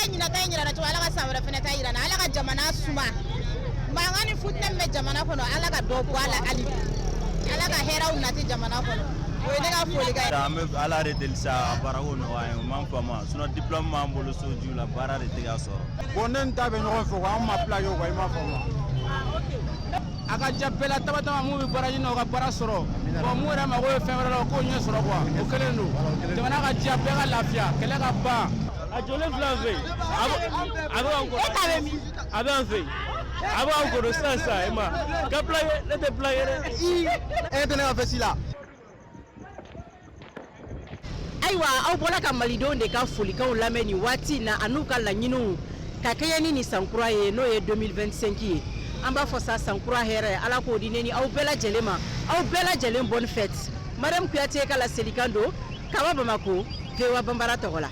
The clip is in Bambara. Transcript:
Ala ye ɲinan ta in yira n na cogo, Ala ka san wɛrɛ fana ta yira n na. Ala ka jamana suma, mankan ni futinɛ min bɛ jamana kɔnɔ, Ala ka dɔ bɔ a la hali bi. Ala ka hɛrɛw nati jamana kɔnɔ. O ye ne ka folikan ye. An bɛ Ala de deli sa, a baarako nɔgɔya an ye. O m'an faamu, sinon diplôme b'an bolo sojiw la, baara de tɛ ka sɔrɔ. Bon, ne ni ta bɛ ɲɔgɔn fɛ quoi, an ma plaqué quoi, i m'a faamu. A ka diya bɛɛ la taba taba. Mun bɛ baara ɲini na, o ka baara sɔrɔ. Bon, mun yɛrɛ mago bɛ fɛn wɛrɛ la, o k'o ɲɛ sɔrɔ quoi. O kɛlen don, jamana ka diya, bɛɛ ka lafiya, kɛlɛ ka ban. A jɔlen filɛ an fɛ yen, a bɛ an kɔrɔ. E ta bɛ min? A bɛ an fɛ yen, a bɛ an kɔrɔ sisan sisan. E ma ka plaqué, ne tɛ plaqué dɛ. E tɛ ne ka fɛsi la. Ayiwa, aw bɔra ka malidenw de ka folikanw lamɛn nin waati in na, an'u ka laɲiniw ka kɛɲɛ ni nin sankura ye, n'o ye 2025 ye. An b'a fɔ sa, sankura hɛrɛ, Ala k'o di ne ni aw bɛɛ lajɛlen ma. Aw bɛɛ lajɛlen, bonne fête. Mariam Kuyate ka laselikan don ka bɔ Bamako, VOA Banbara tɔgɔ la.